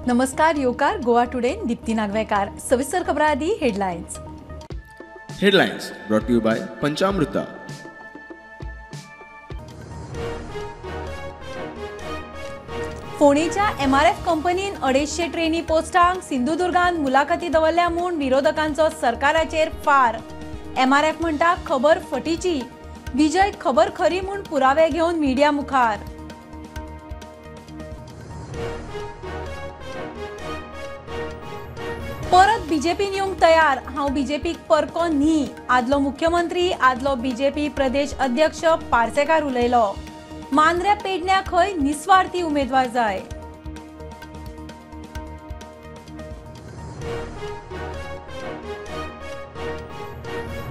नमस्कार योकार गोवा टुडे दीप्ती नागवेकार. सविस्तर खबरां आदी headlines. Headlines brought to you by Panchamruta. फोंडेच्या एमआरएफ कंपनीन 250 ट्रेनी पोस्टांक सिंधुदुर्गान मुलाखती दवरल्या म्हूण विरोधकांचो सरकाराचेर फार. एमआरएफ म्हणटा खबर फटीची, विजय खबर खरी म्हूण पुरावे घेवन मिडिया मुखार. परत बीजेपीन येवंक तयार, हांव बीजेपीक परको न्ही, आदलो मुख्यमंत्री आदलो बीजेपी प्रदेश अध्यक्ष पार्सेकार उलयलो. मांद्र्या पेडण्या खंय निस्वार्थी उमेदवार जाय.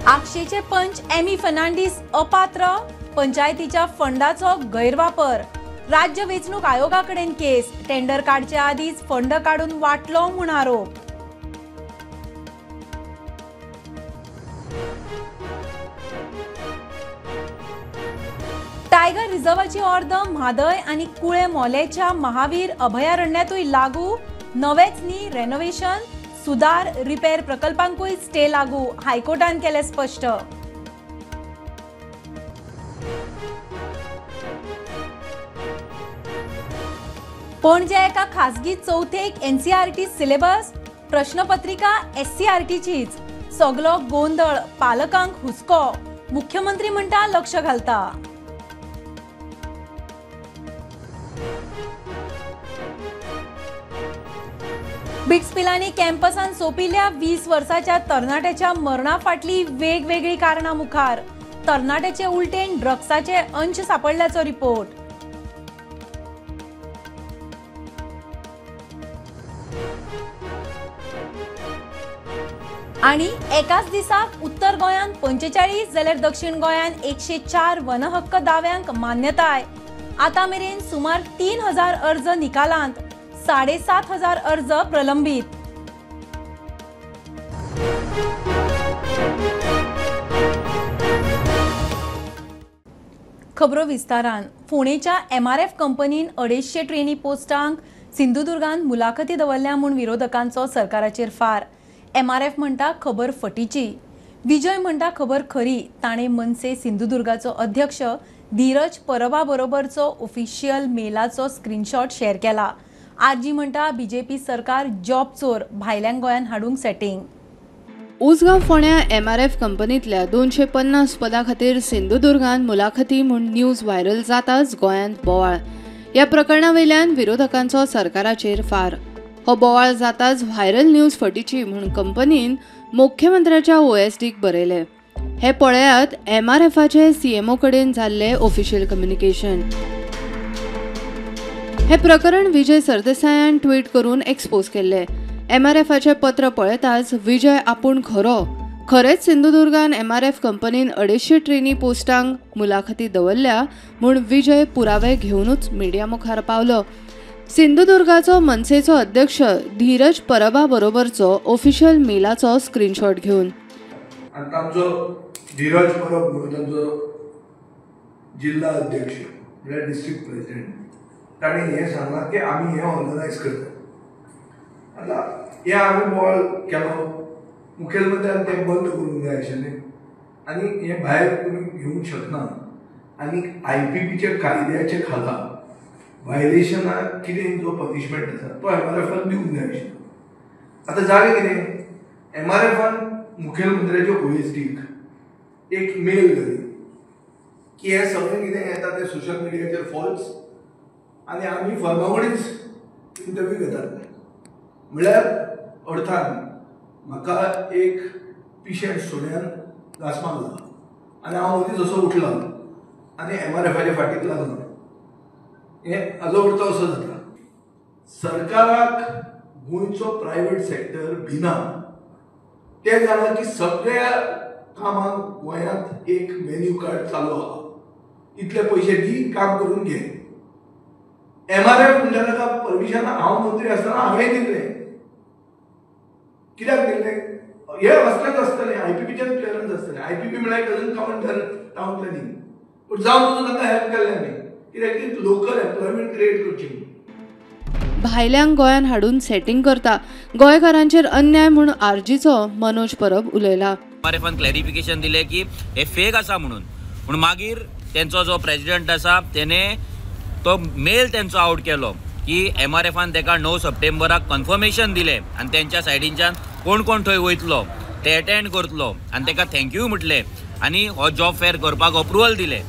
आक्षेचे पंच एमी फर्नांडीस अपात्र, पंचायतीच्या फंडाचो गैरवापर, राज्य वेंचणूक आयोगा कडेन केस, टेंडर काडचे आदींच फंड काडून वांटलो म्हूण आरोप. टायगर रिझर्वाची ऑर्द म्हादय आनी कुळे मोलेच्या महावीर अभयारण्यातूय लागू, नवेच न्ही रेनोव्हेशन, सुदार, रिपेर प्रकल्पांकूय स्टे लागू, हायकोर्टान केलें स्पश्ट. पणजे एका खासगी चवथेक एनसीआरटी सिलेबस, प्रश्नपत्रिका एससीआरटीचीच, सगलो गोंदळ, पालकांक हुस्को, मुख्यमंत्री म्हणटा लक्ष घालता. बिट्स पिलानी कॅम्पसान सोंपिल्ल्या 20 वर्साच्या तरणाट्याच्या मरणा फाटली वेगवेगळी कारणां मुखार, तरणाट्याचे उलटेन ड्रग्साचे अंश सापडल्याचो रिपोर्ट. आनी एकाच दिसाक उत्तर गोंयांत 45 जाल्यार दक्षिण गोंयांत 104 वनहक्क दाव्यांक मान्यताय. आतां मेरेन सुमार 3000 अर्ज निकालांत, 7500 अर्ज प्रलंबित. खबरो विस्तारान. फोंडेच्या एमआरएफ कंपनीन 250 ट्रेनी पोस्टांक सिंधुदुर्गान मुलाखती दवरल्या म्हूण विरोधकांचो सरकाराचेर फार. एमआरएफ म्हणटा खबर फटीची, विजय म्हणटा खबर खरी. ताणें मनसे सिंधुदुर्गाचो अध्यक्ष धीरज परबा बरोबरचो ऑफिशियल मेलाचो स्क्रीनशॉट शेअर केला. आरजी म्हणटा बीजेपी सरकार जॉब चोर, भायल्यांक गोंयांत हाडूंक सेटिंग. उसगांव फोंड्या एमआरएफ कंपनींतल्या 250 पदां खातीर सिंधुदुर्गान मुलाखती म्हूण न्यूज व्हायरल जाताच गोंयांत बोवाळ. ह्या प्रकरणा वयल्यान विरोधकांचो सरकाराचेर फार. हो बोवाळ जाताच व्हायरल न्यूज फटीची म्हूण कंपनीन मुख्यमंत्र्याच्या ओएसडीक बरयलें. हे पळयात एमआरएफाचे सीएमओ कडेन जाल्लें ऑफिशियल कम्युनिकेशन. हे प्रकरण विजय सरदेसायान ट्वीट करून एक्सपोज केल्ले. एमआरएफाचे पत्र पळयताच विजय आपूण खरो, खरेंच सिंधुदुर्गान एमआरएफ कंपनीन 250 ट्रेनी पोस्टांक मुलाखती दवरल्या म्हूण विजय पुरावे घेवनूच मिडिया मुखार पावलो. सिंधुदुर्गाचो मनसेचो अध्यक्ष धीरज परबा बरोबरचो ऑफिशियल मेलाचो स्क्रीनशॉट घेवन. आनी तांचो धीरज परब म्हणून तांचो जिल्हा अध्यक्ष म्हळ्यार डिस्ट्रिक्ट प्रेसिडेंट ताणें हें सांगलां की आमी हें ऑर्गनायज करतात. आतां हें आमी बोवाळ केलो, मुखेलमंत्र्यान तें बंद करूंक जाय आशिल्लें आनी हें भायर तुमी घेवंक शकना. आनी आयपीपीच्या कायद्याच्या खाला व्हायलेशनाक कितें जो पनिशमेंट आसा तो एमआरएफान दिवंक जाय आशिल्लो. आतां जालें कितें, एमआरएफान मुखेलमंत्र्याच्या ओएसडीक एक मेल घाली की हें सगळें कितें येता तें सोशल मिडियाचेर फॉल्स आनी आमी फर्मागुडीच इंटरव्यू घेतात. म्हळ्यार अर्थान म्हाका एक पिशेंट सुण्यान घांस मारला आनी हांव मदींच असो उठलो आनी एमआरएफाच्या फाटीक लागलो. हें हाजो अर्थ असो जाता, सरकाराक गोंयचो प्रायवेट सेक्टर भिना. तें जाणां की सगळ्या कामांक गोंयांत एक मेन्यू कार्ड चालू आहा, इतले पयशे दी, काम करून घे. एमआरएफ म्हणटा ताका परमिशन हांव मंत्री आसतना हांवें दिल्लें. कित्याक दिल्लें? हें असलेंच आसतलें, आयपीपीचें क्लियरन्स आसतलें. आयपीपी म्हळ्यार doesn't come under town planning, पूण जावन तांकां हेल्प केल्लें आमी, कित्याक की लोकल एम्प्लॉयमेंट क्रिएट करची म्हणून. भायल्यांक गोंयांत हाडून सेटिंग करता. गोंयकारांचेर अन्याय म्हूण आरजीचो मनोज परब उलयला. एमआरएफान क्लॅरिफिकेशन दिलें की हे फेक आसा म्हणून, पूण मागीर तेंचो जो प्रेजिडंट आसा तेणे तो मेल तेंचो आवट केलो की एमआरएफान तेका 9 सप्टेंबराक कन्फर्मेशन दिलें आनी तेंच्या सायडीनच्यान कोण कोण थंय वयतलो ते एटेंड करतलो आनी तेका thank you म्हटलें आनी हो जॉब फेअर करपाक अप्रुवल दिलें.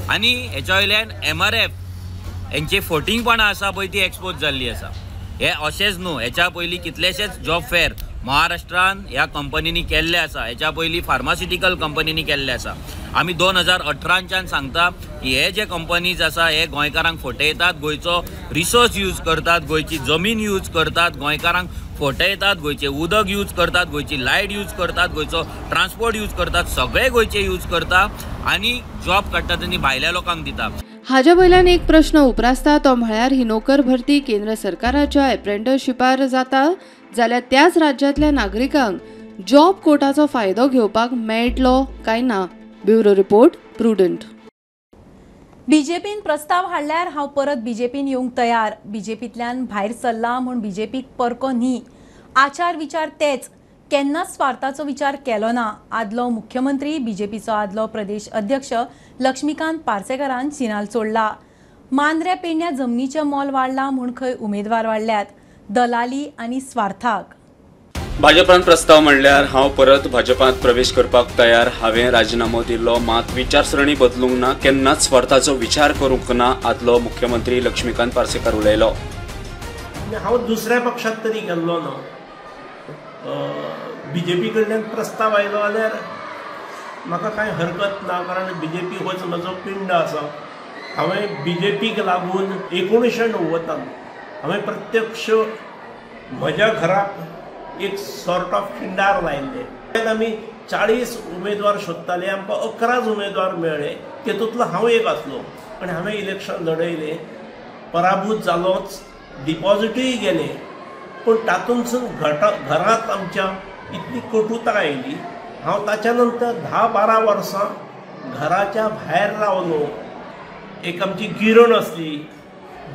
आनी हेच्या वयल्यान एमआरएफ हेंची फटींगपणां आसा पळय ती एक्सपोज जाल्ली आसा. हे अशेंच न्हू, हेच्या पयलीं कितलेशेच जॉब फेअर महाराष्ट्रान ह्या कंपनींनी केल्ले आसा, हेच्या पयलीं फार्मास्युटिकल कंपनींनी केल्ले आसा. आमी 2018च्यान सांगता की हे जे कंपनीज आसा हे गोंयकारांक फटयतात, गोंयचो रिसोर्स यूज करतात, गोंयची जमीन यूज करतात, गोंयकारांक फटयतात, गोंयचें उदक यूज करतात, गोंयची लायट यूज करतात, गोंयचो ट्रान्सपोर्ट यूज करतात, सगळे गोंयचे यूज करता आनी जॉब काडटात आनी भायल्या लोकांक दिता. हाज्या वयल्यान एक प्रश्न उप्रासता तो म्हळ्यार ही नोकर भरती केंद्र सरकाराच्या एप्रेंटरशिपार जाता जाल्यार त्याच राज्यांतल्या नागरिकांक जॉब कोटाचो फायदो घेवपाक मेळटलो काय ना. Bureau report, Prudent. बीजेपीन प्रस्ताव हाडल्यार हांव परत बीजेपीन येवंक तयार. बीजेपींतल्यान भायर सरला म्हूण बीजेपीक परको न्ही. आचार विचार तेच, केन्नाच स्वार्थाचो विचार केलो ना. आदलो मुख्यमंत्री बीजेपीचो आदलो प्रदेश अध्यक्ष लक्ष्मीकांत पार्सेकारान शिनाल सोडला. मांद्र्या पेडण्या जमनीचें मोल वाडलां म्हूण खंय उमेदवार वाडल्यात. दलाली आनी स्वार्थाक भाजपान प्रस्ताव म्हणल्यार हांव परत भाजपांत प्रवेश करपाक तयार. हांवें राजिनामो दिल्लो, मात विचारसरणी बदलूंक ना, केन्नाच स्वार्थाचो विचार करूंक ना, आदलो मुख्यमंत्री लक्ष्मीकांत पार्सेकार उलयलो. हांव दुसऱ्या पक्षांत तरी गेल्लो ना. बीजेपी कडल्यान प्रस्ताव आयलो जाल्यार म्हाका कांय हरकत ना, कारण बीजेपी होच म्हजो पिंड आसा. हांवें बीजेपीक लागून 1990 हांवें प्रत्यक्ष म्हज्या घराक एक सॉर्ट ऑफ खिंडार लायिल्लें. आमी 40 उमेदवार सोदताले, आमकां 11 उमेदवार मेळ्ळे, तेतूंतलो हांव एक आसलो आनी हांवें इलेक्शन लढयलें. पराभूत जालोच, डिपॉजिटूय गेलें, पूण तातूंतसून घरांत आमच्या इतली कटुता आयली. हांव ताच्या नंतर 10-12 वर्सां घराच्या भायर रावलो. एक आमची गिरण आसली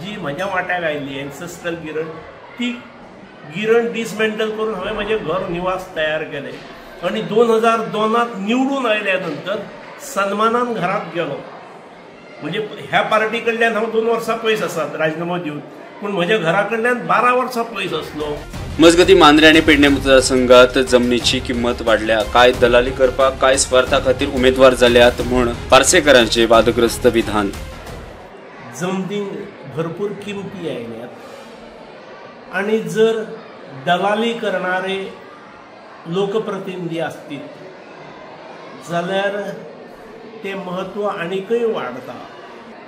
जी म्हज्या वाट्याक आयली, एन्सेस्ट्रल गिरण. ती गिरण डिसमेंटल करून हांवें म्हजें घर निवास तयार केलें आनी 2002 निवडून आयल्या नंतर सन्मानान घरांत गेलो. म्हणजे ह्या पार्टी कडल्यान हांव 2 वर्सां पयस आसात राजिनामो दिवन, पूण म्हज्या घरा कडल्यान 12 वर्सां पयस आसलो. मजगती मांद्रे आनी पेडणे मतदारसंघात जमनीची किंमत वाडल्या. काय दलाली करपाक, काय स्वार्था खातीर उमेदवार जाल्यात म्हूण पार्सेकारांचे वादग्रस्त विधान. जमनीक भरपूर किमती आयल्यात आनी जर दलाली करणारे लोकप्रतिनिधी असतील जाल्यार ते महत्व आनीकय वाडता.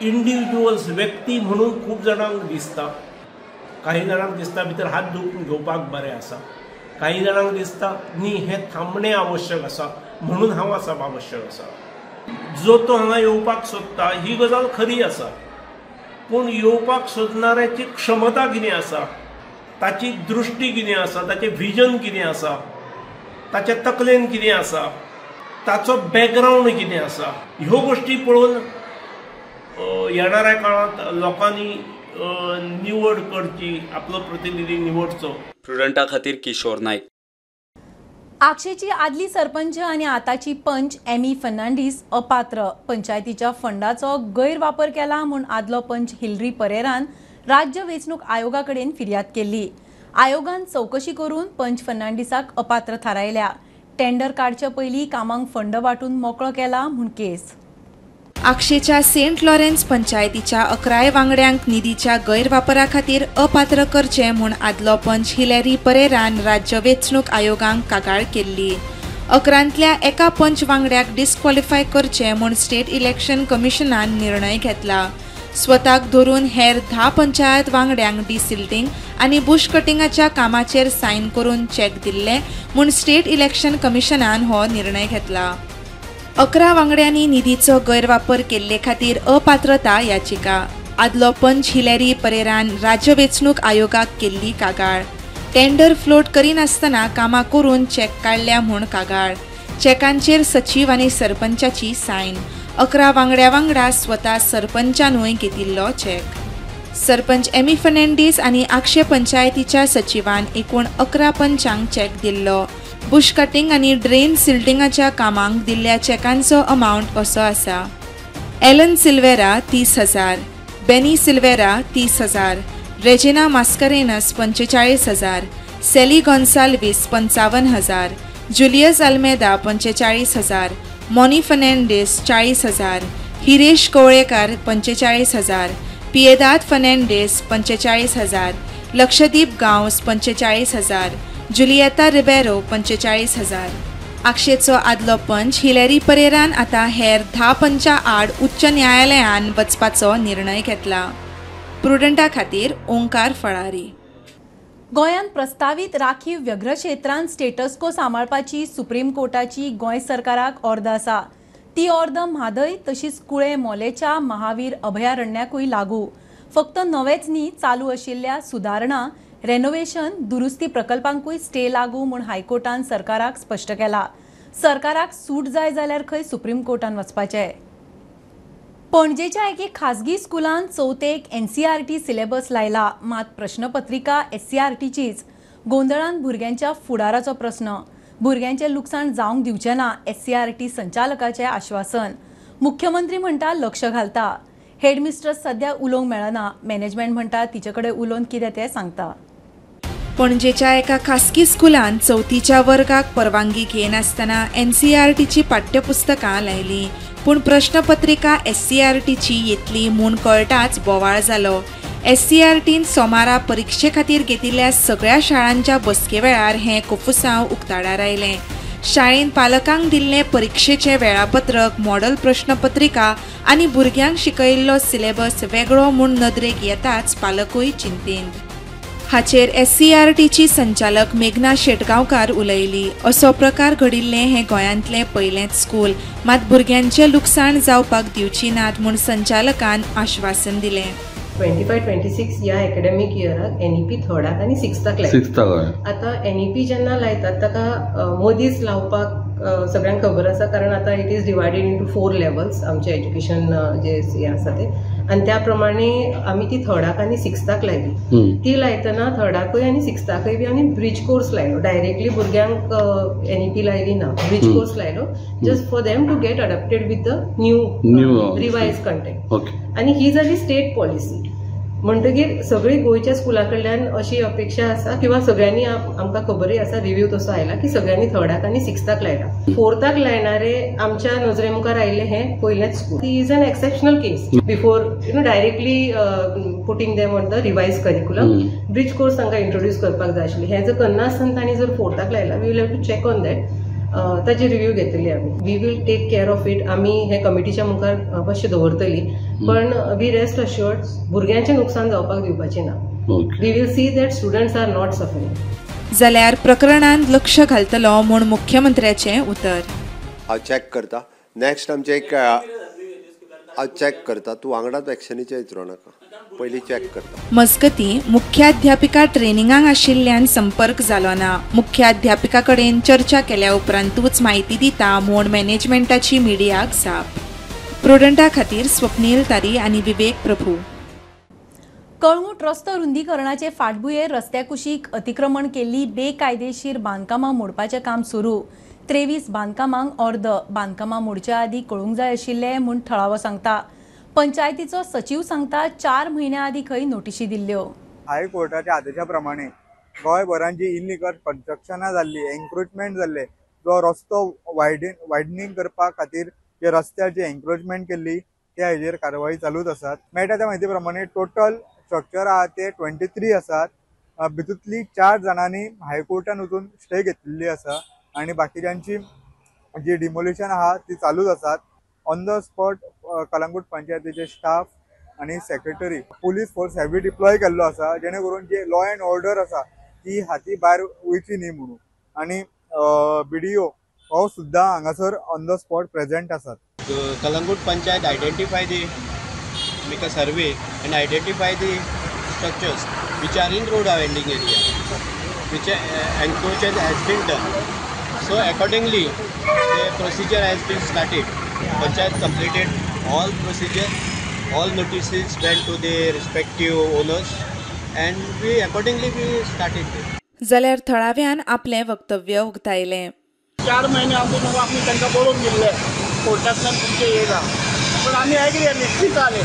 इंडिव्हिज्युअल्स व्यक्ती म्हणून खूब जाणांक दिसता, काही जाणांक दिसता भितर हात धुवून घेवपाक बरें आसा, काही जाणांक दिसता न्ही हें थांबणें आवश्यक आसा म्हणून हांव आसप आवश्यक आसा. जो तो हांगा येवपाक सोदता ही गजाल खरी आसा, पूण येवपाक सोदणाऱ्याची क्षमता कितें आसा, ताची दृष्टी कितें आसा, ताचें विजन कितें आसा, ताच्या तकलेन कितें आसा, ताचो बॅकग्रावंड कितें आसा, ह्यो गोश्टी पळोवन येणाऱ्या काळांत लोकांनी निवड करची, आपलो प्रतिनिधी निवडचो. प्रुडंटा खातीर किशोर नायक. आक्षेची आदली सरपंच आनी आताची पंच एमी फर्नांडीस अपात्र. पंचायतीच्या फंडाचो गैरवापर केला म्हूण आदलो पंच हिलरी परेरान राज्य वेंचणूक आयोगा कडेन फिर्याद केल्ली. आयोगान चवकशी करून पंच फर्नांडीसाक अपात्र थारायल्या. टेंडर काडचे पयलीं कामांक फंड वांटून मोकळो केला म्हूण केस. आक्षेच्या सेंट लॉरेन्स पंचायतीच्या 11 वांगड्यांक निधीच्या गैरवापरा खातीर अपात्र करचे म्हूण आदलो पंच हिलरी परेरान राज्य वेंचणूक आयोगाक कागाळ केल्ली. 11 एका पंच वांगड्याक डिस्क्वॉलिफाय करचे म्हूण स्टेट इलेक्शन कमिशनान निर्णय घेतला. स्वताक धरून हेर 10 पंचायत वांगड्यांक डिसिल्टिंग आनी बुश कटिंगाच्या कामाचेर सायन करून चॅक दिल्ले म्हूण स्टेट इलेक्शन कमिशनान हो निर्णय घेतला. 11 वांगड्यांनी निधीचो गैरवापर केल्ले खातीर अपात्रता याचिका. आदलो पंच हिलरी परेरान राज्य वेंचणूक आयोगाक केल्ली कागाळ. टेंडर फ्लोट करिनासतना कामां करून चॅक काडल्या म्हूण कागाळ. चॅकांचेर सचीव आनी सरपंचाची सायन. 11 वांगड्या वांगडा स्वता सरपंचानूय घेतिल्लो चॅक. सरपंच एमी फर्नांडीस आनी आक्षे पंचायतीच्या सचिवान एकूण 11 पंचांक चॅक दिल्लो. बुश कटिंग आनी ड्रेन सिल्टिंगाच्या कामांक दिल्ल्या चॅकांचो अमावंट असो आसा. Allan Silveira 30,000, Benny Silveira 30,000, Regina Mascarenhas 45,000, Sally Gonsalves 55,000, Julius Almeida 45,000, Moni Fernandes 40,000, Hiresh कोवळेकार 45,000, Piedade Fernandes 45,000, Lakshadweep Gawas 45,000, जुलियेता Ribeiro 45,000. आक्षेचो आदलो पंच हिलेरी परेरान आतां हेर 10 पंचा आड उच्च न्यायालयान वचपाचो निर्णय घेतला. प्रुडंटा खातीर ओंकार फळारी. गोंयांत प्रस्तावीत राखीव व्याघ्रक्षेत्रांत स्टेटस को सांबाळपाची सुप्रीम कोर्टाची गोंय सरकाराक ऑर्द आसा. ती ऑर्द म्हादय तशीच कुळे मोलेच्या महावीर अभयारण्याकूय लागू. फक्त नवेच न्ही, चालू आशिल्ल्या सुदारणा, रेनोवेशन, दुरुस्ती प्रकल्पांकूय स्टे लागू म्हूण हायकोर्टान सरकाराक स्पश्ट केला. सरकाराक सूट जाय जाल्यार खंय सुप्रीम कोर्टान वचपाचें. पणजेच्या एके खाजगी स्कुलान चवथेक एनसीईआरटी सिलेबस लायला, मात प्रश्नपत्रिका एससीईआरटीचीच. गोंदळान भुरग्यांच्या फुडाराचो प्रस्न. भुरग्यांचें लुकसाण जावंक दिवचें ना, एससीईआरटी संचालकाचें आश्वासन. मुख्यमंत्री म्हणटा लक्ष घालता. हेडमिस्ट्रस सद्या उलोवंक मेळना, मॅनेजमेंट म्हणटा तिचे कडेन उलोवन कितें तें सांगता. पणजेच्या एका खासगी स्कुलान चवथीच्या वर्गाक परवानगी घेनासतना एनसीईआरटीची पाठ्यपुस्तकां लायलीं, पूण प्रश्नपत्रिका एससीईआरटीची येतली म्हूण कळटाच बोवाळ जालो. एससीईआरटीन सोमारा परिक्षे खातीर घेतिल्ल्या सगळ्या शाळांच्या बसके वेळार हें कोफुसांव उक्ताडार आयलें. शाळेन पालकांक दिल्लें परिक्षेचें वेळापत्रक, मॉडल प्रश्नपत्रिका आनी भुरग्यांक शिकयिल्लो सिलेबस वेगळो म्हूण नदरेक येताच पालकूय चिंतेंत. हाचेर एससीईआरटीची संचालक मेघना शेटगांवकार उलयली. असो प्रकार घडिल्लें हें गोंयांतलें पयलेंच स्कूल, मात भुरग्यांचें लुकसाण जावपाक दिवची नात म्हूण संचालकान आश्वासन दिलें. 25-26 ह्या एकेडमीक इयराक एनईपी थर्डाक आनी सिक्स्थाक लायता. आतां एनईपी जेन्ना लायतात ताका मदींच लावपाक सगळ्यांक खबर आसा, कारण आतां it is divided into 4 levels आमचें एज्युकेशन जे हें आसा तें, आनी त्या प्रमाणे आमी ती थर्डाक आनी सिक्स्थाक लायली. ती लायतना थर्डाकूय आनी सिक्स्थाकूय बी आमी ब्रिज कोर्स लायलो. डायरेक्टली भुरग्यांक एनईपी लायली ना, ब्रिज कोर्स लायलो just for them to get adapted with the new revise content. आनी ही जाली स्टेट पॉलिसी. म्हणटगीर सगळी गोंयच्या स्कुला कडल्यान अशी अपेक्षा आसा किंवा सगळ्यांनी आमकां खबरूय आसा, रिव्यू तसो आयला की सगळ्यांनी थर्डाक आनी सिक्स्थाक लायला. फोर्थाक लायणारे आमच्या नजरे मुखार आयिल्लें हें पयलेंच school. Is an exceptional case. Before you know directly putting them on the revise curriculum, bridge course तांकां इंट्रोड्यूस करपाक जाय आशिल्लें. हें जर करनासतना तांणी जर फोर्थाक लायला, we will have to check on that. ताची रिव्यू घेतली आमी. We will take care of it. आमी हे कमिटीच्या मुखार मातशें दवरतली, पण we rest assured भुरग्यांचें नुकसान जावपाक दिवपाचें ना. We will see that students are not suffering. जाल्यार प्रकरणांत लक्ष घालतलो म्हूण मुख्यमंत्र्याचें उतर. हांव चॅक करता. नेक्स्ट आमचें एक हांव चॅक करता, तूं वांगडाच एक्शनीचें विचारूं नाका, पयलीं चॅक करता. मजगतीं मुख्याध्यापिका ट्रेनिंगाक आशिल्ल्यान संपर्क जालो ना. मुख्याध्यापिका कडेन चर्चा केल्या उपरांतूच म्हायती दिता म्हूण मॅनेजमेंटाची मिडियाक जाप. प्रुडंटा खातीर स्वप्नील तारी आनी विवेक प्रभू. कळंगूट रस्तो रुंदीकरणाचे फाटभुंयेर रस्त्या कुशीक अतिक्रमण केल्ली बेकायदेशीर बांदकामां मोडपाचें काम सुरू. 23 बांदकामांक ऑर्द. बांदकामां मोडच्या आदीं कळूंक जाय आशिल्लें म्हूण थळावो सांगता. पंचायतीचो सचीव सांगता 4 म्हयन्यां आदीं खंय नोटिशी दिल्ल्यो. हायकोर्टाच्या आदेशा प्रमाणे गोंयभरान जी इलिगल कन्स्ट्रक्शनां जाल्ली, एन्क्रोचमेंट जाल्ले, जो रस्तो वायडनींग करपा खातीर जे रस्त्यार एन्क्रोचमेंट केल्ली त्या हेजेर कारवाई चालूच आसात. मेळटा त्या म्हायती प्रमाणे टोटल स्ट्रक्चर आहा ते 23 आसात. भितूतली 4 जाणांनी हायकोर्टान वचून स्टे घेतिल्ली आसा आनी बाकीच्यांची जी डिमोलिशन आहा ती चालूच आसात. ऑन the spot Calangute पंचायतीचे स्टाफ आनी secretary, police force heavy deploy केल्लो आसा, जेणे करून जे लॉ एंड ऑर्डर आसा ती हाती भायर वयची न्ही म्हणून. आनी बीडीओ हो सुद्दां हांगासर ऑन the spot present आसात. Calangute panchayat identify the make a survey and identify the structures which are in road widening area which encroachment has been done. So accordingly the procedure has been started. Panchayat completed all procedure All notices went to the respective owners and we accordingly we started. जाल्यार थळाव्यान आपलें वक्तव्य उक्तायलें. 4 महिने आमचे आमी तांकां बरोवन दिल्ले कोर्टांतल्यान तुमचें येयला, पूण आमी एग्री निश्चीत जाले,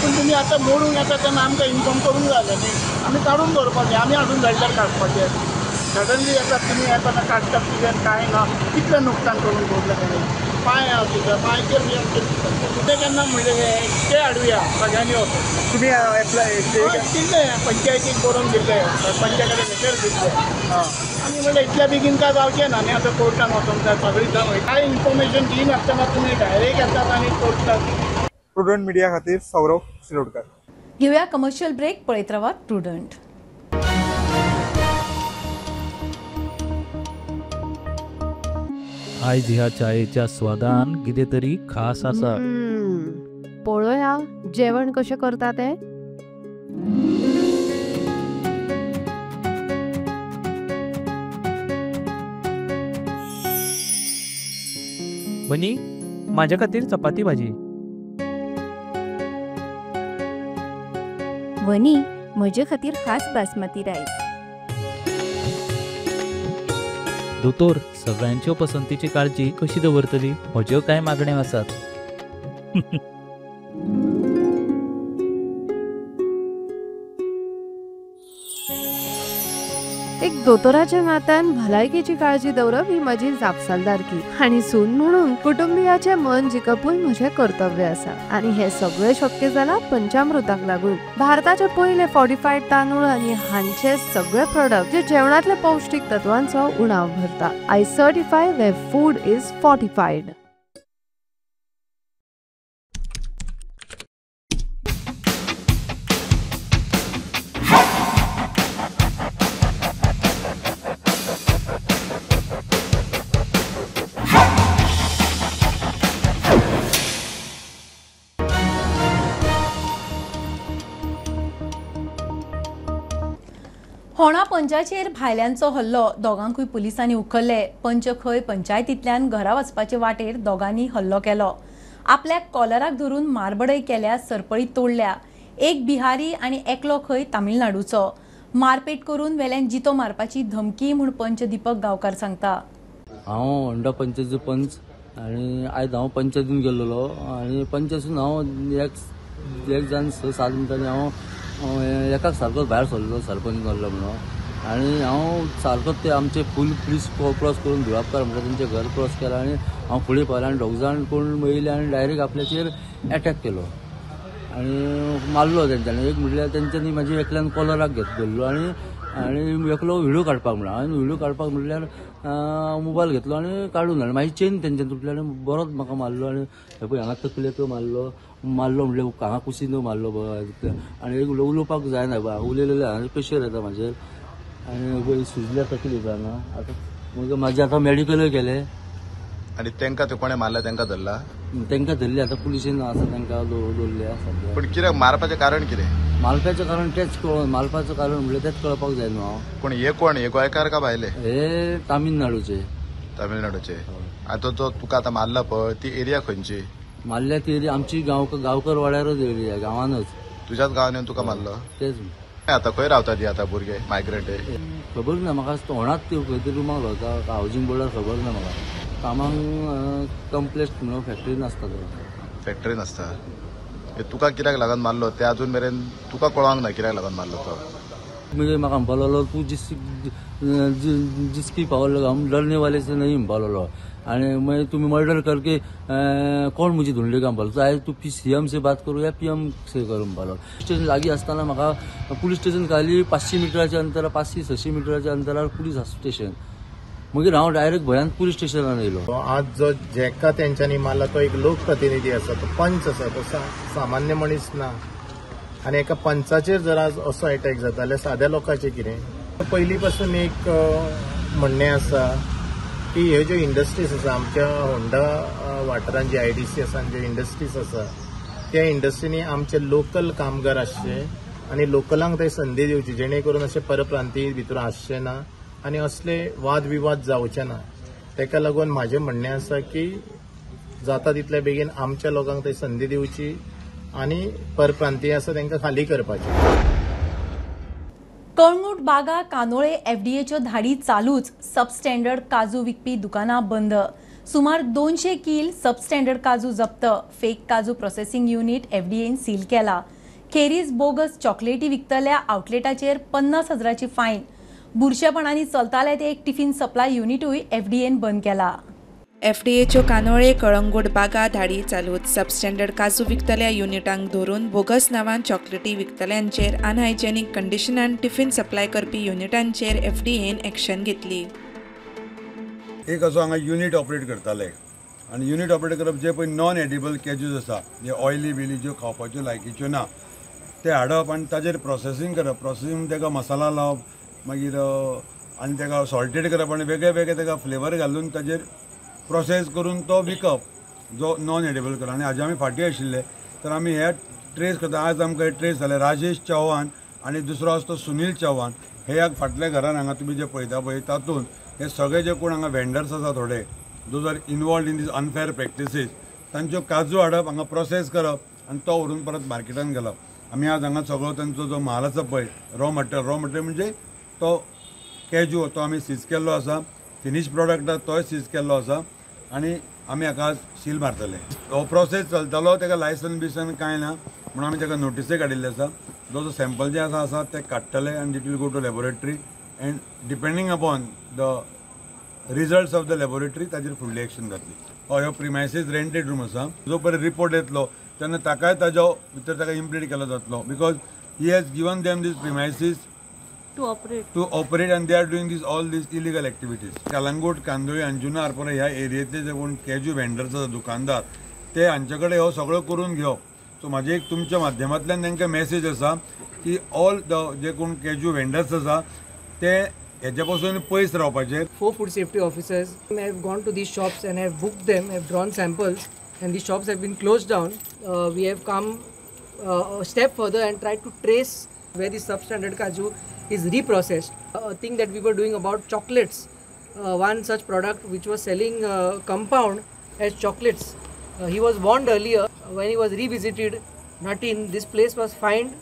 पूण तुमी आतां मोडूंक येता तेन्ना आमकां इन्फॉर्म करूंक जाय जालें न्ही. आमी काडून दवरपाचें, आमी अजून जाल्यार काडपाचें. सडनली येतात तुमी येताना काडटात तुजें कांय ना, कितलें नुकसान करून दवरलें ताणें. पांय आसा तुज्या पांयचेर बी आमचें नुकसान. तें केन्ना म्हणलें ते हाडुया सगळ्यांनी वचून. तुमी एप्लाय दिल्लें पंचायतीक बरोवन दिल्लें, सरपंचा कडेन लेटर दिल्लें. आनी म्हणलें इतल्या बेगीन काय जावचें ना न्ही, आतां कोर्टान वचोंक जाय सगळीं जाण. कांय इन्फॉर्मेशन दिनासतना तुमी डायरेक्ट येतात आनी कोर्टात. प्रुडंट मिडिया खातीर सौरव शिरोडकर. घेवया कमर्शियल ब्रेक, पळयत रावात प्रुडंट. आयज ह्या चायेच्या स्वादान कितें तरी खास आसा. पळोवया जेवण कशें करता तें. बनी, माझ्या खातीर चपाती भाजी. वनी, म्हजे खातीर खास बासमती रायस. दोतोर, सगळ्यांच्यो पसंतीची काळजी कशी दवरतली? म्हज्यो कांय मागण्यो आसात. एक दोतोराच्या नात्यान भलायकेची काळजी दवरप ही म्हजी जापसालदारकी आनी सून म्हणून कुटुंबियाचें मन जिखपूय म्हजें कर्तव्य आसा. आनी हें सगळें शक्य जालां पंचामृताक लागून. भारताचे पयले फॉर्टिफायड तांदूळ आनी हांचे सगळे प्रोडक्ट जे जेवणांतल्या पौश्टीक तत्वांचो उणाव भरता. I certify where food is fortified. होणा पंचाचेर भायल्यांचो हल्लो, दोगांकूय पुलिसांनी उखल्ले. पंच खंय पंचायतींतल्यान घरा वचपाचे वाटेर दोगांनी हल्लो केलो. आपल्याक कॉलराक धरून मारबडय केल्या, सरपळी तोडल्या. एक बिहारी आनी एकलो खंय तामिळनाडूचो. मारपेट करून वेल्यान जितो मारपाची धमकी म्हूण पंच दीपक गांवकार सांगता. हांव होंडा पंचायतीचो पंच आनी आयज हांव पंचायतीन गेल्लो आनी पंचायतीन हांव एक जावन 6-7 मिनटांनी हांव एकाक सारकोच भायर सरलो, सरपंच जाल्लो म्हणून. आनी हांव सारकोच ते आमचे फूल पुलीस क्रॉस करून धुळापकार म्हणटा तेंचें घर क्रॉस केलां आनी हांव फुडें पावलें आनी दोग जाण कोण येयले आनी डायरेक्ट आपल्याचेर एटॅक केलो आनी मारलो तेंच्यांनी. एक म्हटल्यार तेंच्यांनी म्हाजी एकल्यान कॉलराक घेत धरलो आनी आनी एकलो व्हिडियो काडपाक म्हणलो आनी व्हिडियो काडपाक म्हटल्यार मोबायल घेतलो आनी काडून हाडलो. मागीर चेन तेंच्यान तुटली आनी बरोच म्हाका मारलो आनी हे पळय हांगा तकलेक मारलो, मारलो म्हणल्यार हांगा कुशीन मारलो आनी एक उलोवपाक जायना, उलयलें हांगा प्रेशर येता म्हाजेर आनी पळय सुजल्या तकली हांगा. आतां मागीर म्हाजें आतां मॅडिकलूय केलें. आनी तेंका ते कोणें मारला तेंका धरला? तेंका धरले आतां पुलिशेन आसा तेंका दवरले सद्या. पूण कित्याक मारपाचें कारण कितें? मारपाचें कारण तेंच कळोन, मारपाचें कारण म्हणल्यार तेंच कळपाक जाय न्हू हांव. पूण हे कोण, हे गोंयकार का भायले? हे तामिळनाडूचे. तामिळनाडूचे. आतां तो तुका आतां मारला पळय ती एरिया खंयची? मारल्या ती एरिया आमची गांवकर वाड्यारच एरिया, गांवानच. तुज्याच गांवान येवन तुका मारलो? तेच. आतां खंय रावता ती आतां भुरगे मायग्रंट? खबर ना म्हाका, होणाच ती खंय तरी रुमाक रावता, हावजींग बोर्डार खबर ना म्हाका. कामांक कम्प्लेक्स म्हणून फॅक्टरीन आसता. फॅक्टरीन आसता. तुका कित्याक लागून मारलो ते अजून मेरेन तुका कळोंक ना कित्याक लागून मारलो तो? मागीर म्हाका म्हणपाक लागलो तूं जिसकी पावर लगा हम डरने वाले से नहीं म्हणपाक लागलो. आनी मागीर तुमी मर्डर करके कोण मुझे ढूंढले का म्हणपाक लागलो. चाहे तूं सीएम से बात करूं या पीएम से करूं म्हणपाक लागलो. स्टेशन लागीं आसतना म्हाका पुलीस स्टेशन खाली 500 मिटराच्या अंतरार, 500-600 मिटराच्या अंतरार पुलीस स्टेशन. मागीर हांव डायरेक्ट भंयान पुलीस स्टेशनान येयलो. आज जो जेका तेंच्यांनी मारला तो एक लोकप्रतिनिधी आसा, तो पंच आसा, तो सामान्य मनीस ना. आनी एका पंचाचेर जर आज असो एटॅक जाता जाल्यार साद्या लोकांचें कितें? पयलीं पासून एक म्हणणें आसा की ह्यो ज्यो इंडस्ट्रीज आसा आमच्या होंडा वाठारांत, जी IDC आसा आनी ज्यो इंडस्ट्रीज आसा त्या इंडस्ट्रींनी आमचे लोकल कामगार आसचे आनी लोकलांक थंय संदी दिवची, जेणे करून अशे परप्रांतीय भितर आसचे ना आनी असले वादविवाद जावचे ना. ताका लागून म्हाजें म्हणणें आसा की जाता तितले बेगीन आमच्या लोकांक थंय संदी दिवची आनी परप्रांतीय आसा तांकां खाली करपाचें. कळंगूट बागा कांदोळे एफडीएच्यो धाडी चालूच. सबस्टँडर्ड काजू विकपी दुकानां बंद. सुमार 200 कील सबस्टँडर्ड काजू जप्त. फेक काजू प्रोसेसिंग युनिट एफडीएन सील केला. खेरीज बोगस चॉकलेटी विकतल्या आउटलेटाचेर 50,000ची फायन. बुरशेपणांनी चलताले ते एक टिफिन सप्लाय युनिटूय एफडीएन बंद केला. एफडीएच्यो कानोळे कळंगूट बागा धाडी चालूच. सबस्टँडर्ड काजू विकतल्या युनिटांक धरून बोगस नांवान चॉकलेटी विकतल्यांचेर अनहायजेनीक कंडिशनान टिफिन सप्लाय करपी युनिटांचेर एफडीएन एक्शन घेतली. एक असो हांगा युनिट ऑपरेट करताले आनी युनिट ऑपरेट करप जे पळय नॉन एडिबल कॅज्यूज आसा, जे ऑयली बिली ज्यो खावपाच्यो लायकीच्यो ना ते हाडप आनी ताजेर प्रोसेसींग करप. प्रोसेसींग ताका मसाला लावप, मागीर आनी ताका सॉल्टेड करप आनी वेगळे वेगळे ताका फ्लेवर घालून ताजेर प्रोसेस करून तो विकप जो नॉन एडिबल करप. आनी हाजे आमी फाटीं आशिल्ले तर आमी हे ट्रेस करता. आज आमकां हे ट्रेस जाले राजेश चौहान आनी दुसरो आसा तो सुनील चौहान. हे ह्या फाटल्या घरान हांगा तुमी जे पळयता पळय तातूंत हे सगळे जे कोण हांगा वेंडर्स आसा थोडे those are involved in these unfair practices तांच्यो काजू हाडप हांगा प्रोसेस करप आनी तो व्हरून परत मार्केटान घालप. आमी आज हांगा सगळो तांचो जो म्हाल आसा पळय रॉ मटेरियल, रॉ मटेरियल म्हणजे तो कॅज्यू तो आमी सीज केल्लो आसा, फिनीश प्रोडक्ट आसा तोय सीज केल्लो आसा आनी आमी हाका सील मारतले. हो प्रोसेस चलतालो, ताका लायसन बिसन कांय ना म्हणून आमी ताका नोटीसय काडिल्ली आसा. जो जो सॅम्पल जे आसा आसा ते काडटले आनी it will go to laboratory and depending upon the results of the laboratory ताजेर फुडली एक्शन जातली. हय, हो प्रिमायसीस रेंटेड रूम आसा. जो पळय रिपोर्ट येतलो तेन्ना ताकाय ताजो भितर ताका इम्प्लीट केलो जातलो because he has given them these premises to operate and they are doing this all these illegal activities. Calangute, Candolim, Anjuna, Arpora ह्या एरियेंतले जे कोण कॅज्यू वेंडर्स आसा दुकानदार ते हांचे कडेन हो सगळो करून घेवप. सो म्हाजी एक तुमच्या माध्यमांतल्यान तांकां मॅसेज आसा की ऑल the जे कोण कॅज्यू वेंडर्स आसा ते हेच्या पासून पयस रावपाचे. 4 food safety officers have gone to these shops and have booked them, have drawn samples and these shops have been closed down. We have come a step further and tried to trace where the substandard kaju is reprocessed. A thing that we were doing about chocolates, one such product which was selling compound as chocolates. He was warned earlier. When he was revisited, not in this place was fined.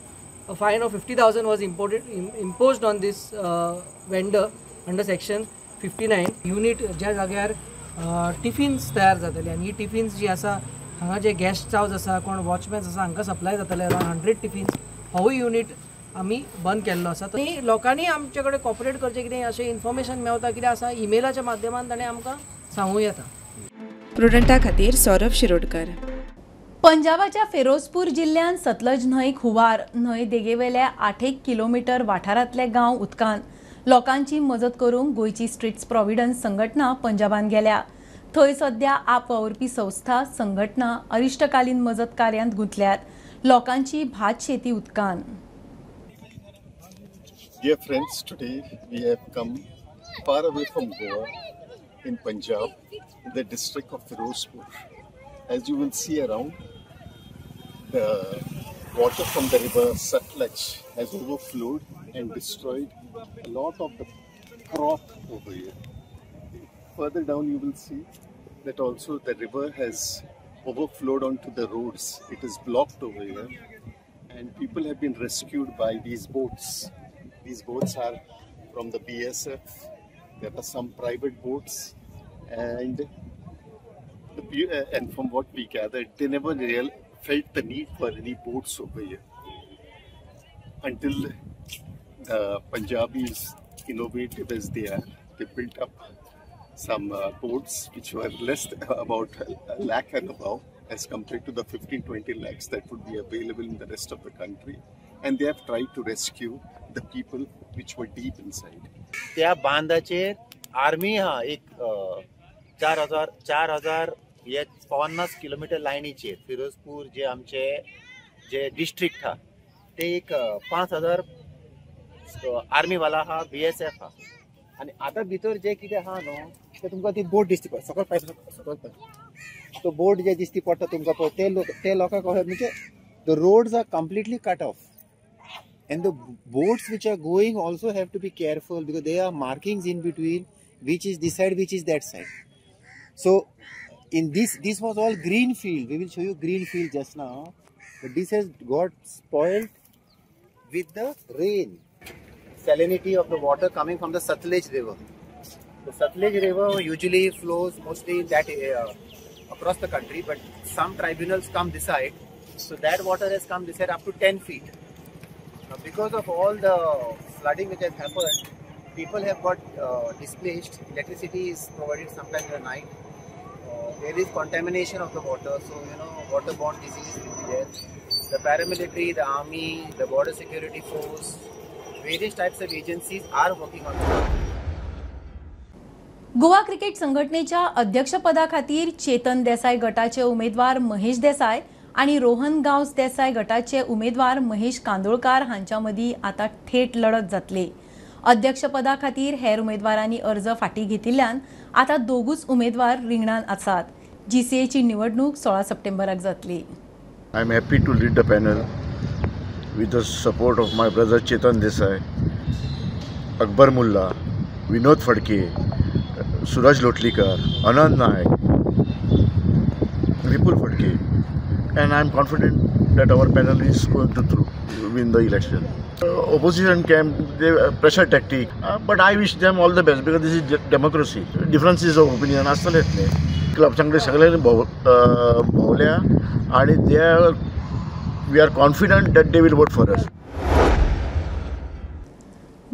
A fine of 50,000 was imposed on this vendor under section 59. Unit ज्या जाग्यार tiffins तयार जातले आनी ही tiffins जी आसा हांगा जे guest house आसा, कोण वॉचमॅन्स आसा हांकां सप्लाय जातले अरावंड 100 टिफिन्स. होवूय युनिट आमी बंद केल्लो आसा. आनी लोकांनी आमचे कडेन कॉपरेट करचें, कितें अशें इन्फॉर्मेशन मेवता कितें आसा इमेलाच्या माध्यमान ताणें आमकां सांगूं येता. प्रुडंटा खातीर सौरभ शिरोडकर. पंजाबाच्या फेरोजपूर जिल्ल्यांत सतलज न्हंयक हुंवार. न्हंय देगेवेल्या 8 किलोमीटर वाठारांतले गांव उदकान. लोकांची मजत करूंक गोंयची स्ट्रीट्स प्रोविडन्स संघटना पंजाबान गेल्या. थंय सध्या आप वावुरपी संस्था संघटना अरिश्टकालीन मजत कार्यांत गुंतल्यात. लोकांची भात शेती उदकान. Dear friends, today we have come far away from Goa in Punjab, in the district of Firozpur. As you will see around, the water from the river Satluj has overflowed and destroyed a lot of the crop over here. Further down you will see that also the river has overflowed onto the roads. It is blocked over here and people have been rescued by these boats. These boats are from the BSF. There are some private boats, and from what we gathered, they never really felt the need for any boats over here until the Punjabis, innovative as they are, they built up some boats which were less, about a lakh and above as compared to the 15-20 lakhs that would be available in the rest of the country, and they have tried to rescue the people which were deep inside. त्या बांदाचेर army हा एक 4000 हे 50 kilometre लायनीचेर Firozpur जे आमचे जे district हा ते एक 5000 army वाला हा, BSF हा. आनी आतां भितर जे कितें आहा न्हू ते तुमकां ती बोट दिसती पडटा, सकयल पाय सकयल पाय तो बोट जे दिसती पडटा तुमकां पळय ते लोकांक म्हणजे the roads are completely cut off and the boats which are going also have to be careful because there are markings in between which is this side, which is that side. So in this was all green field. We will show you green field just now. But this has got spoiled with the rain. Salinity of the water coming from the Sutlej River. The Sutlej River usually flows mostly in that across the country, but some tribunals come this side. So that water has come this side up to 10 feet. Now because of all the flooding which has happened, people have got displaced. Electricity is provided sometimes in the night. There is contamination of the water, so you know, waterborne disease will be there. The paramilitary, the army, the border security force, various types of agencies are working on it. Goa cricket संघटनेच्या अध्यक्षपदा खातीर चेतन देसाय गटाचे उमेदवार महेश देसाय आनी रोहन गांवस देसाय गटाचे उमेदवार महेश कांदोळकार हांच्या मदीं आतां थेट लढत जातली. अध्यक्षपदा खातीर हेर उमेदवारांनी अर्ज फाटीं घेतिल्ल्यान आतां दोगूच उमेदवार रिंगणान आसात. जीसीएची निवडणूक 16 सप्टेंबराक जातली. I am happy to lead the panel with the support of my brother Chetan Desai, Akbar Mulla, Vinod Phadke, Suraj Lotlikar, Anand Naik, Vipul Phadke, and I am confident that our panel is going to win the election. Opposition camp, they pressure tactic, but I wish them all the best because this is democracy. Differences of opinion आसतलेच न्ही. Club चांगले सगळ्यांनी भोवल्या आणि they are, we are confident that they will vote for us.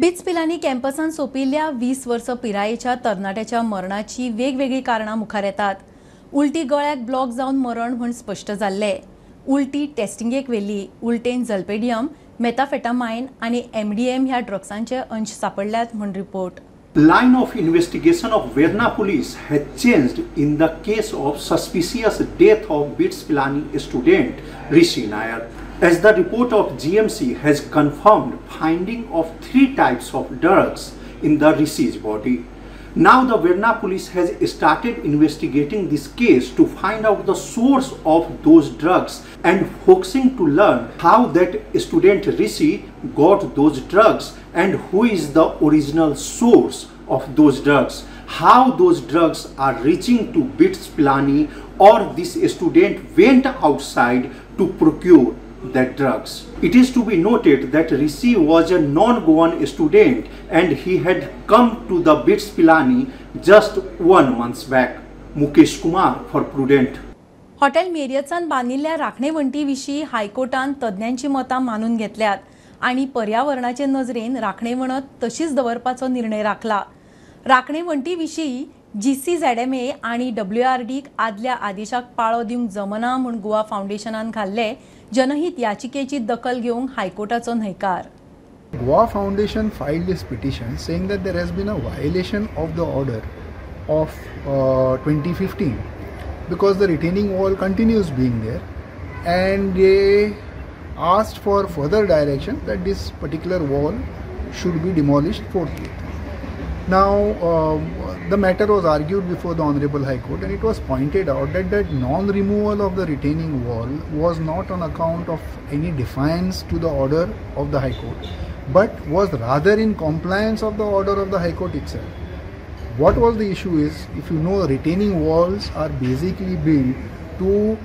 BITS Pilani कॅम्पसान सोंपिल्ल्या 20 वर्सां पिरायेच्या तरणाट्याच्या मरणाची वेगवेगळीं कारणां मुखार येतात. उलटी गळ्याक ब्लॉक जावन मरण म्हूण स्पश्ट जाल्लें. उलटी टेस्टिंगेक व्हेल्ली. उलटेन जल्पेडियम, मेथाफेटामायन आनी एमडीएम ह्या ड्रग्सांचे अंश सापडल्यात म्हूण report. Line of investigation of Verna police has changed in the case of suspicious death of BITS Pilani student Rishi Nair, as the report of GMC has confirmed finding of 3 types of drugs in the Rishi's body. Now the Verna police has started investigating this case to find out the source of those drugs and focusing to learn how that student Rishi got those drugs and who is the original source of those drugs, how those drugs are reaching to BITS Pilani or this student went outside to procure that drugs. It is to be noted that Rishi was a non-Goan student and he had come to the BITS Pilani just 1 month back. Mukesh Kumar for Prudent. Hotel मेरियट्सान बांदिल्ल्या राखणे वण्टी विशीं हायकोर्टान तज्ञांची मतां मानून घेतल्यात आनी पर्यावरणाचे नजरेन राखणे वणत तशीच दवरपाचो निर्णय राखला. राखणे वण्टी विशीं जीसीझेडएमए आनी डब्ल्यूआरडीक आदल्या आदेशाक पाळो दिवंक जमना म्हूण गोवा फावंडेशनान घाल्ले जनहित याचिकेची दखल घेवंक हायकोर्टाचो न्हयकार. Goa Foundation filed this petition saying that there has been a violation of the order of 2015 because the retaining wall continues being there, and they asked for further direction that this particular wall should be demolished forthwith. Now, the matter was argued before the Honorable High Court, and it was pointed out that that non-removal of the retaining wall was not on account of any defiance to the order of the High Court, but was rather in compliance of the order of the High Court itself. What was the issue is, if you know, retaining walls are basically built to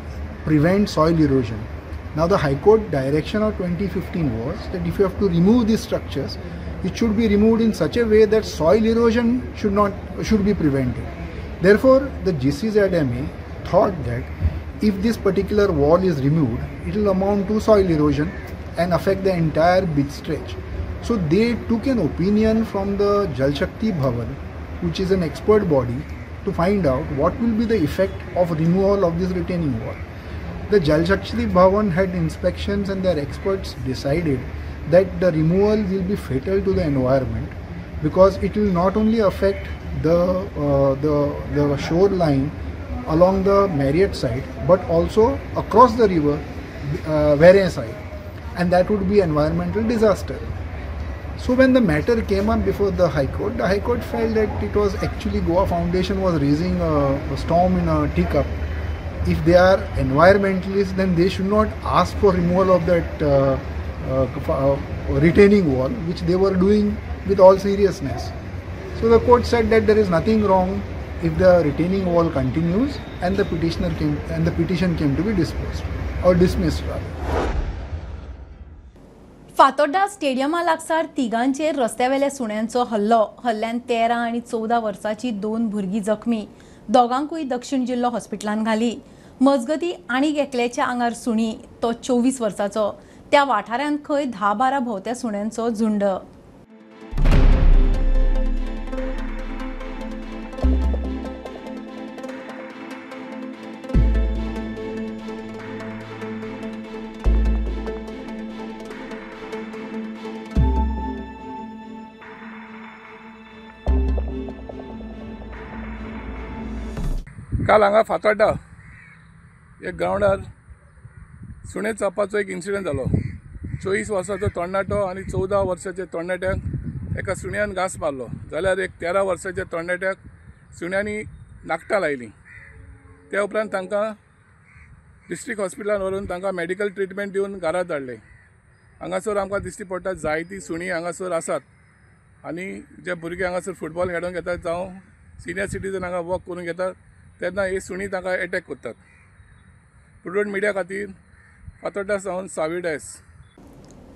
prevent soil erosion. Now, the High Court direction of 2015 was that if you have to remove these structures, it should be removed in such a way that soil erosion should be prevented. Therefore, the GCZMA thought that if this particular wall is removed, it will amount to soil erosion and affect the entire beach stretch. So they took an opinion from the Jal Shakti Bhavan, which is an expert body, to find out what will be the effect of removal of this retaining wall. The Jal Shakti Bhavan had inspections and their experts decided that the removal will be fatal to the environment because it will not only affect the shoreline along the Marriott side but also across the river Verna side, and that would be environmental disaster. So when the matter came up before the High Court felt that it was actually Goa Foundation was raising a storm in a teacup. If they are environmentalists, then they should not ask for removal of that retaining wall, which they were doing with all seriousness. So the court said that there is nothing wrong if the retaining wall continues, and the petition came to be disposed. or dismissed rather. Fatorda स्टेडियमा लागसार तिगांचेर रस्त्यावेल्या सुण्यांचो हल्लो. हल्ल्यान 13 आनी 14 वर्सांची 2 भुरगीं जखमी. दोगांकूय दक्षिण जिल्लो हॉस्पिटलान घाली. मजगती आनीक एकल्याच्या आंगार सुणी, तो 24 वर्सांचो. त्या वाठारांत खंय 10-12 भोंवत्या सुण्यांचो झुंड. काल हांगा फातोड्डा एक ग्रावंडार सुणे चाबपाचो एक इन्सिडंट जालो. 24 वर्साचो तरणाटो आनी 14 वर्साच्या तरणाट्याक एका सुण्यान घांस मारलो, जाल्यार एक 13 वर्साच्या तरणाट्याक सुण्यांनी नाकटां लायलीं. त्या उपरांत तांकां डिस्ट्रिक्ट हॉस्पिटलान व्हरून तांकां मेडिकल ट्रिटमेंट दिवन घरा धाडले. हांगासर आमकां दिश्टी पडटा जायतीं सुणीं हांगासर आसात आनी जे भुरगे हांगासर फुटबॉल खेळोंक येतात जावं सिनियर सिटीजन हांगा वॉक करूंक येतात तेन्ना ही सुणी तांकां एटॅक करतात. प्रुडंट मिडिया खातीर फातोड्डा सावन सावी डायस.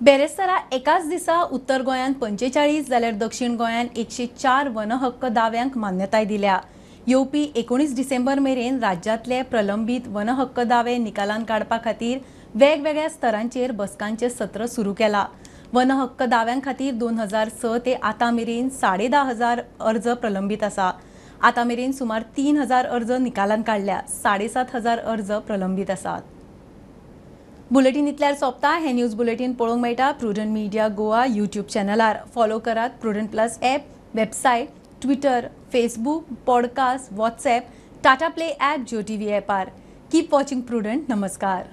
बेरेस्तारा एकाच दिसा उत्तर गोंयांत 45 जाल्यार दक्षिण गोंयांत 104 वनहक्क दाव्यांक मान्यताय दिल्या. येवपी 19 डिसेंबर मेरेन राज्यांतले प्रलंबीत वनहक्क दावे निकालान काडपा खातीर वेगवेगळ्या स्तरांचेर बसकांचें सत्र सुरू केला. वनहक्क दाव्यां खातीर 2006 ते आतां मेरेन 10,500 अर्ज प्रलंबीत आसा. आतां मेरेन सुमार 3,000 अर्ज निकालान काडल्या. 7,500 अर्ज प्रलंबीत आसात. बुलेटीन इतल्यार सोंपता. हे न्यूज बुलेटीन पळोवंक मेळटा प्रुडंट मिडिया गोवा यूट्यूब चॅनलार. फॉलो करात Prudent plus app, website, Twitter, Facebook, podcast, WhatsApp, Tata Play app, Jio TV ॲपार. Keep watching prudent. नमस्कार.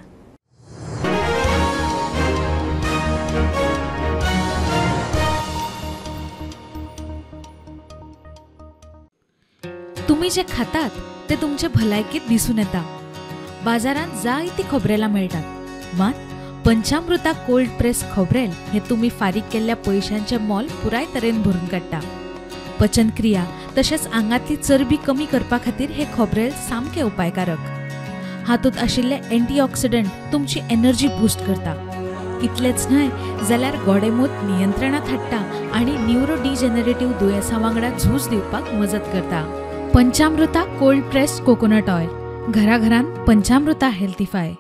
तुम्ही जे खातात ते तुमचे भलायकेत दिसून येता. बाजारांत जायती खोबरेलां मेळटात, मात पंचामृता कोल्ड प्रेस खोबरेल हे तुम्ही फारीक केल्ल्या पयशांचे मोल पुराय तरेन भरून काडटा. पचनक्रिया तशेंच आंगांतली चरबी कमी करपा खातीर हे खोबरेल सामकें उपायकारक. हातूंत आशिल्ले एंटीऑक्सिडंट तुमची एनर्जी बूस्ट करता. इतलेंच न्हय जाल्यार गोडेमूत नियंत्रणांत हाडटा आनी न्युरो डिजनरेटिव्ह दुयेंसां वांगडा झूज दिवपाक मजत करता. Panchamrita cold press coconut oil, घराघरांत पंचामृता हेल्थीफाय.